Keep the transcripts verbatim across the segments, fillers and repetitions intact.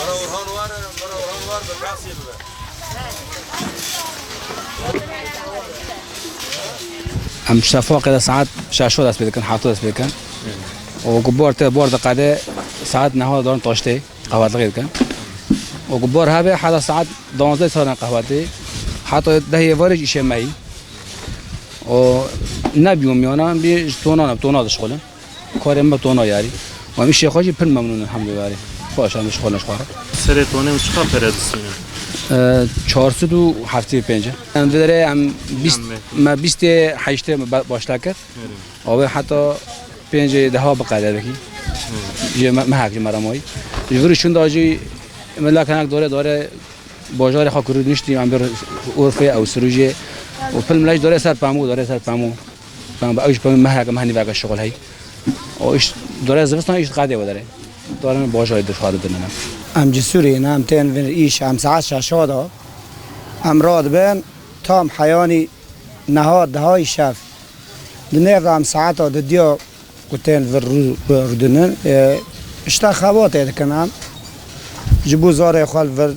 Bira Orhan var, bira Orhan var, bi kasî bibe. Em şefaqê de saet şeşo dest pê dikin, hefto dest pê dikin. Û ku bor tê, bor diqede saet neho dor taştê, qehwetlixê dikin. Û ku bor hebe heta saet duwazdeh sane qehwetê, heta dehê êvarê jî îşê me yî. Û ne bîyo miyana, bî ji tona ne, tona dişxulin. Karê me tona yarî. Em îşê xwe jî pir memnûn in, elhamdulillah yarî. Xweş em dişxulin ji xwe re. Serê tonê û çiqa pere distînin? Çar sed û heftê û pênc. Em vê derê em bîst, Em me. me bîstê heştê me ba-, başla kir. Erê. Ew ê heta pêncê deha biqede bikî. Ji me, mehek ji me re mayî. Ji vir şûnda jî me lakenek dore dore bajarê xwe kurû niştî, em bir Urfê ew Sirûcê. Û pil milej dore ser pemû, dore ser pemû. Pemû, ew ji pemû mehek, meh nîveke şixul hey. O iş dore zivistan iş qedê we dere. Dore bajarê dişwa didinine. Em ji Sûriyê ne, em tên vir îş, em saet şeşa da. Em radibin tam heyanî neha dehayî şev. Di nêv de em saeta didiya ku tên vir rû-, rûdinin, e, işte xebatê dikin em. Ji bo zarê xwe li vir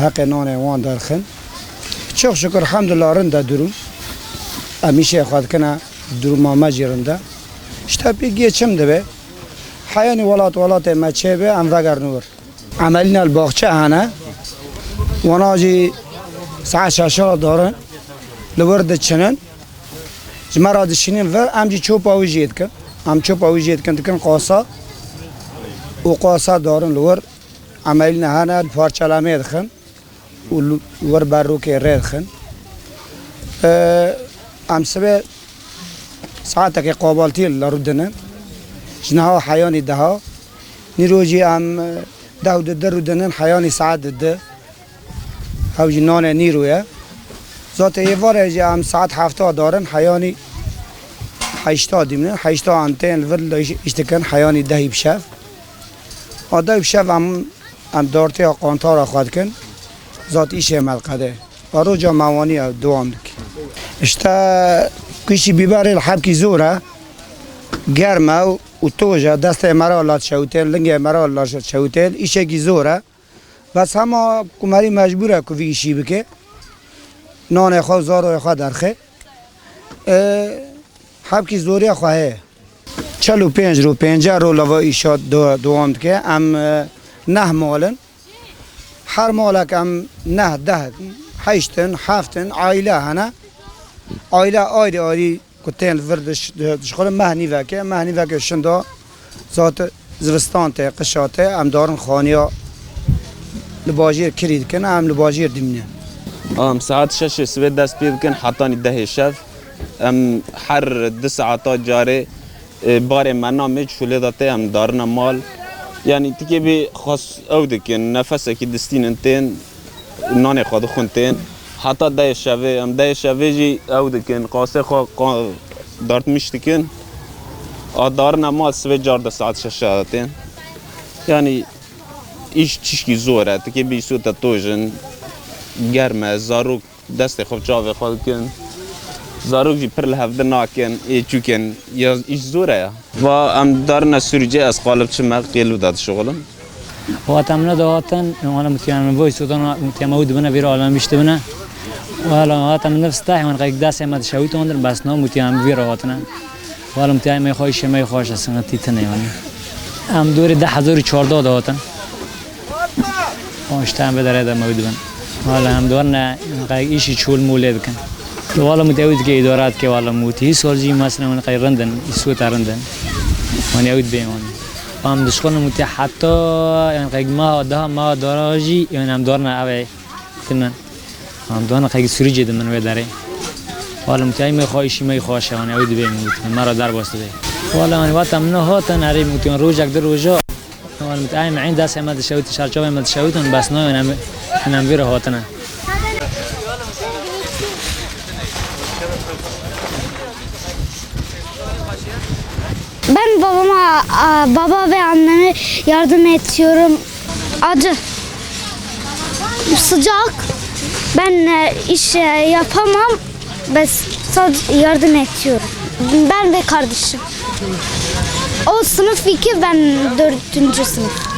heqê nanê wan derxin. Çok şükür, elhamdülillah, rind e durum. Em îşê xwe dikine, duruma me jî rind e. İşte bir geçim dibe. Heyanî welat welatê me çêbe, em vegerin wir. Emelîna li baxçe hene. Wana jî saet şeşa darin. Li wir diçinin. Ji me re dişînin vir, em jî çopa wî jê dikin. Em çopa wî jê dikin, dikin qasa. Û qasa darin li wir. Emelîna hene, li parçelemê dixin. Û li wir berokê rê dixin. Ee, em sibê saetekê qabaltî li rûdinin. Ji niha heyanî deha. Nîro jî em, e, deh û di di rûdinin, heyanî saet di di. Ew jî nanê nîro ye. Zatê êvarê jî em saet hefta darin, heyanî heşta dimînin. Heşta em tên li vir li îş, îş dikin, heyanî dehî bi şev. A dehî bi şev em, em dartiya qantara xwe dikin. Zat îşê me diqede. A roja me wanî ew dewam dike. İşte kişî bîberê li hebkî zor e. Germ e û toj e. Destê me re lat şewitên, lingê me re lat şewitên. Îşekî zor e. Bes hema ku merî mecbûr e ku vî îşî bike, nanê xwe û zaroyê xwe derxe. E, hebkî zoriya xwe heye. Çel û pênc ro, pênceh ro lava îşa do-, dewam dike. Em, e, neh mal in. Her malek em neh, deh, heşt in, heft in, aîle hene. Aîle ayrî ayrî ku tên li vir diş-, dişixulin, meh nîveke, meh nîveke şinda zat zivistan tê, qişa tê, em darin xaniya li bajêr kirî dikin, em li bajêr dimînin. Em saet şeşê sibê dest pê dikin, hetanî dehê şev. Em her du saeta carê, e, barê me namê çolê de tê, em darine mal. Yanî tikê bê xas ew dikin, nefesekî distînin tên. Nanê xwe dixwin tên. Heta dehê şevê, em dehê şevê jî ew dikin, qasê xwe qa-, dartmiş dikin. A darine mal sibê car de saet şeş de tên. Yanî îş çişkî zor e. Tikê bî sûte tojin, germ e, zarok destê xwe çavê xwe dikin. Zarok jî pir li hevdi nakin, ê çûkin. Ya îş zor e ya. Va em darine Sûrîcê ez qalib çime qêlû de dişixulim. Wata min nedihatin, wana mutiyan min voy sodan, mutiyan me ew dibine, vîra alem bîş dibine. Wala wata min nifs tahê wan qeyk destê me dişewît ondir, bes no mutiyan min vîra hatine. Wala mutiyan me xwe, îşê me xweş e, singetî tine yani. Em dorê deh hezar û çardeh de hatin. Wan işte em vê derê de mewd bin. Wala em dorine, qeyk îşî çol molê dikin. Wala mutewî dike îdara dike, wala mutî. Hî sol jî mesela wan qeyk rindin, îsota rindin. Wan ew dibê wan. Am dişxulin mutî heta, yani qeyk ma daha ma dara jî, yani em dorine ev ê dimin. Em dona qeyk Sûrîcê dimin wê derê. Wala min got, "Ey me xwe, îşî me xweş e, hani ew dibê min got, me re derbas dibe." Wala hani wata min hatin, herî min got, "Rojek di roja." Wala min got, "Ey me eyn destê me dişewitin, çarçovê me dişewitin, bes nayên em, em vê re hatine." Ben babama, a, baba ve anneme yardım ediyorum. Acı. Sıcak. Ben, e, iş, e, yapamam. Ben sadece yardım ediyorum. Ben ve kardeşim. O sınıf iki, ben dördüncü sınıf.